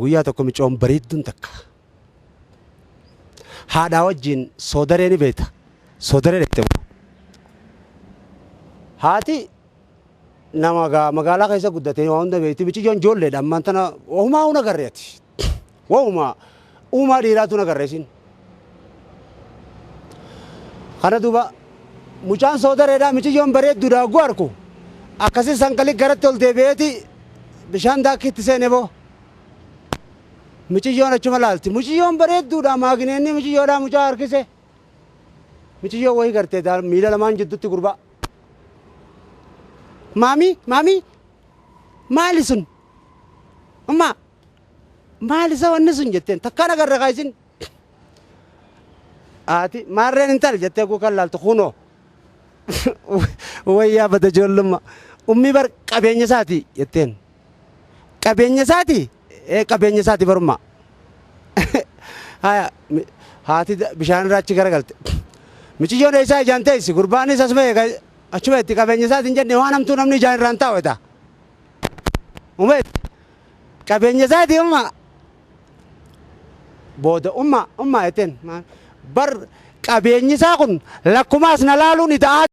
Guyyaa tokko micoon bareedduun takka haadhaa wajjin soodaree ni beekta. Soodaree dhaqxe moo? Haati nama magaalaa keessa guddatee waa hunda beekti. Miciyyoon ijoolleedha ammaan tana wahumaa huna agarre ati. Wahumaa uumaa dhiiraatu na agarre isin. Kana duuba mucaan soodareedha miciyyoon bareedduudha hogguu arku akkasii sanqalii garatti ol deebi'eeti bishaan daakkiitti seene boo. Miciyyoon achuma laalti. Muciyyoon bareedduudha maagineenni miciyyoodhaa mucaa harkise. Miciyyoon wayii gartee miila lamaan jidduutti gurbaa. Maamii maamii maali sun? Ummaa maali isa wanni sun jetteen takkaan agarra kaa isin. Haati maarreen intal jettee kuukan laaltu kunoo. Wayyaa bada ijoollummaa. Ummii bar qabeenya isaati jetteen. Qabeenya isaati? Ee qabeenya isaati barummaa. Haya haati bishaan irraa achi garagalte. Miciyyoon eessaa ijaan teessi gurbaanis asuma eega achuma itti qabeenya isaati hin jenne waan hamtuu namni ijaan irraan taa'u etaa. Umeet qabeenya isaati ummaa. Booda ummaa ummaa jetteen bar qabeenyi isaa kun lakkumaas na laaluun ida'aa.